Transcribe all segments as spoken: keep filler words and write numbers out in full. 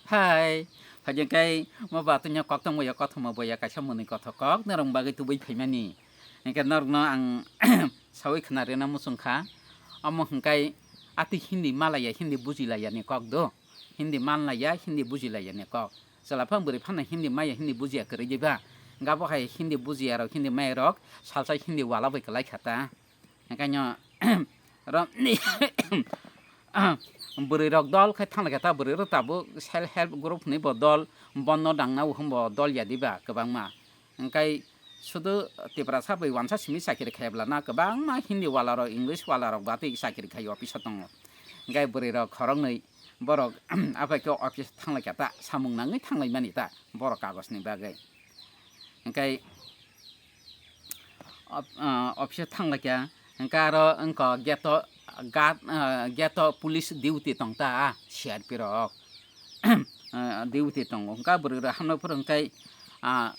Hai, phaikhe kai mo ba tongya kok tongboya kothoma boya kaisa mwnwi kothok kok norok bagwi tubui phaimani. Hinkhe norokno ang sawi khna rwna muchung kha. Omo hwnkhai atwi Hindi malaya, Hindi bujilaya ni kok do. Hindi manlaya, Hindi bujilaya ni kok. Chwla phang bwrwi phano Hindi maya, Hindi bujiya kwrwi diba. Gabo hai Hindi bujiya rok, Hindi maya rok salsa Hindi wala bai kwlai kha ta. Hingkhe no, ro-, bwrwi rok dol khai thangla khe ta, bwrwi rok tabuk self help group hinwi bo dol, bono dangna uhum bo dol ya diba kwbangma. Hingkhe sudu Tiprasa bai wansa simi chakiri khaibla na kwbangma Hindi wala rok, English wala rok ba twi chakiri khai office o tongo. Hingkhe bwrwi rok khoroknwi borok aphai khe office thanglai kha ta, samung nangwi thanglai mani ta borok kagoj ni bagwi. Hingkhe Op-, ah, office o thanglaikha, hingkhe aro wngkha gate o, guard, ah, gate o police duty tongta, ah, C R P rok, ah, duty tongo. Hingkhe bwrwi rok hamya phuru hingkhe, ah,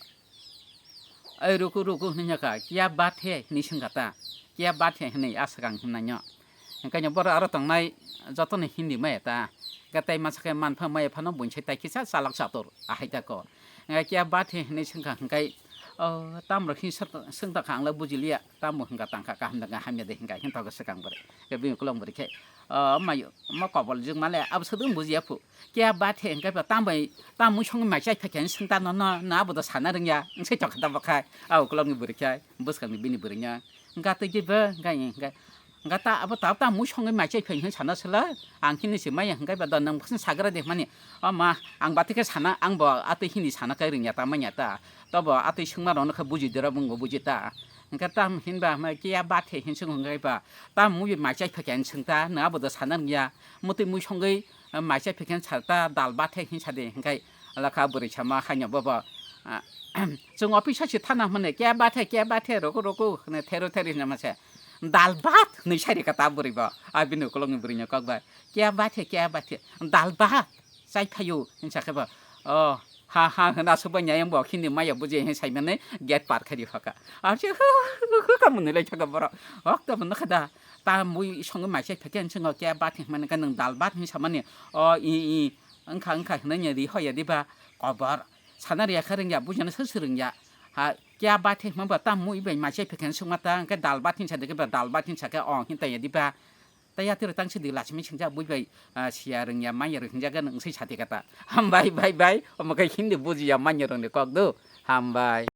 "Oi, ruku, ruku," hinwi sakha, "Kya baat hai?" hinwi swngkha ta, "Kya baat hai?" hinwi aswk ang himnai no. Hingkhe borok aro tongnai jotono Hindi maya ta. Hingkhe tei masa khe manpha maya phano buini sai tai kisa chalak chatur ahai ta ko. Hingkhe kya baat hai hinwi swngkha hingkhe, "O, tamrok hin swt-, swngtokha ang le bujiliya, tamo hingkha tangkha kaham da hamya de," hingkha hin togo swkang bwrwi. Hingkhe bini ukulok bwrwi khe, "O, mayo, mo kobol jwk male abo swdwng bujiya phu. Kya baat hai?" hingkhe ba tambai, tam mui songwi mai chai phai khe swngta no, no, no abo do sana rwngya, wng sai tokha da bo khai. A ukulokni bwrwi khe, bwskangni bini bwrwino. Hingkha twi khe bo, hingkha, hingkha, hingkha ta abo ta, ta mui songwi mai chai phai hinwi sana sala, ang hini se maya hingkha ba da nang bwswng sagra de mani, o ma, ang bati khe sana, ang bo atwi hini sana kai rwngya ta manya ta, to bo atwi swngma rokno khe buji de rok bwngo buji ta, hingkha ta hinba ma kya baat hai hin swng hingkha ba, ta mui mai chai phai khe swng ta, nang abo da sana rwngya, mutwi mui songwi mai chai phai khe sa ta dal baat hai hin sa de hingkha, lakha bwrwi sama haino bo bo, ah, Chwng office o se thana hwnmani, "Kya baat hai, kya baat hai, ruko, ruko," hwnwi theru theru hwnwi mase, "Dal baat," hwnwi sai rikha ta bwrwi bo. A bini ukulokni bwrwino kok bai, "Kya baat hai, kya baat hai, dal baat, chai phaio," hwnwi sa khe bo, "Oh, ha, ha," hwnwi aswk bai nai bo, Hindi maya buji hwnwi sai mani gate par khai ri pha kha. Aro se hu, hu, hu, hu kha mwnwi lai thaka borok. Okto bo nokha da, ta mui songwi mai chai pha khe, hwnwi swngo, "Kya baat hai?" hwnmani khe nwng "Dal baat," hwnwi samani, "Oh, i, i, wngkha, wngkha," hwnwi ri hoya diba kobor. Sana rwya khe rwngya, bujiano sorsor rwngya. Ha, kya baat hai hwnba, tamo bai mai chai phai khe swngma ta, hwnkhe dal baat hinsa de khe ba, dal baat hinsa khe, o, hinta ya diba. Tei yatiro tang sidi lachimi singja, bui bai, ah, siya rwngya, manya rwngya, hwnjaga nwng sai sati kata. Hambai, bai, bai, omo khe Hindi bujiya, manya rwngni kok do. Hambai.